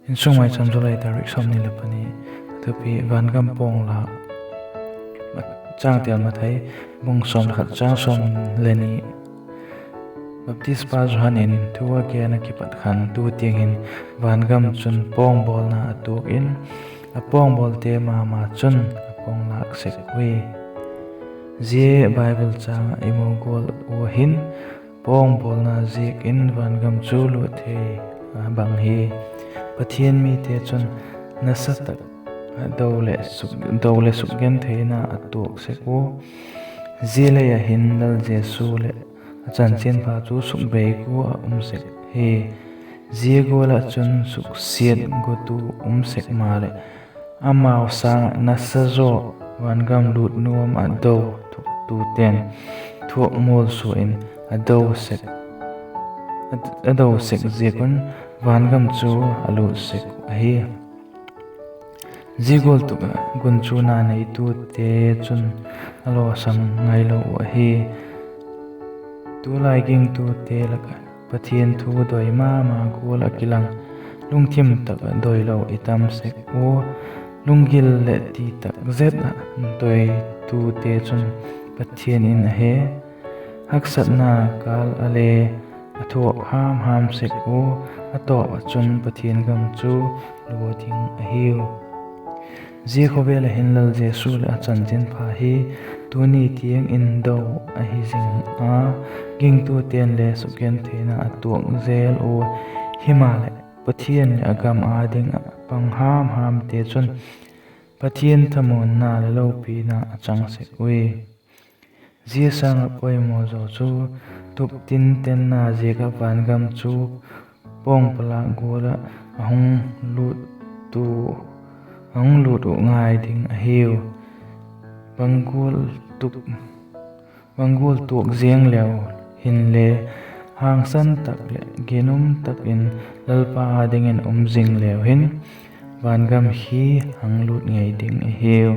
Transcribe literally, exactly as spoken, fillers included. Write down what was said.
Insung Maicham, July tarik sawmni leh pani. Thupi: Vangam pawng lâk. Changtel: Mathai bung sawm leh khat, chang sawm leh ni. Baptispa Johan in thu a gen ah kipat khan tu tiang hin vangam chun pawng bawlna a tuak in, a pawng bawlte ma ma chun a pawng lâk sek ui. Zia Bible châng ah i mu gual ua hin, pawng bawlna ziak in vangam chu lut thei a bang hi. Pathian mite chun nasa tak a do leh sukgentheina a tuak sek ua. Zia lei ah hin Lal Jesu leh a chanchinpha chu sukbei gua ah um sek hi. Zia gual ah chun suksiat guatu um sek maleh, amau sâng ah nasa zaw vangam lut nuam ah do thuaktute'n thuak mualsua in a do sek ziak un vangam chu a lut sek uh ahi. Zia gual tuk ah gunchuna neitute chun a lawsam ngailo uh ahi. Tulai gingtute lak ah Pathian thu doi ma ma gual ah kilang, lungthim tak ah doilo i tam sek ua. Lunggil leh ti tak zet ah doitute chun Pathian in a he. Haksatna kâl ah le a thuak ham ham sek ua, a tawp ah chun Pathian gam chu lua ding ahiu. Zia khawvel ah hin Lal Jesu leh a chanchinpha hi tuni tiang in do ahi zing a, gingtute'n le sukgentheina a tuak zel ua. Himaleh, Pathian leh a gam â ding ah pang ham hamte chun Pathian thamuanna leh lopina a chang sek ui. Zia sâng ah poimaw zaw chu, tup tintenna ziak ah vangam chu pawng palâk gual ah a hung lût uh ngai ding ahiu. Bang gual tuak ziang leu hinle, hangsan tak leh ginum tak in Lalpa â dingin um zing leu hin, vangam hi hang lût ngei ding ahiu.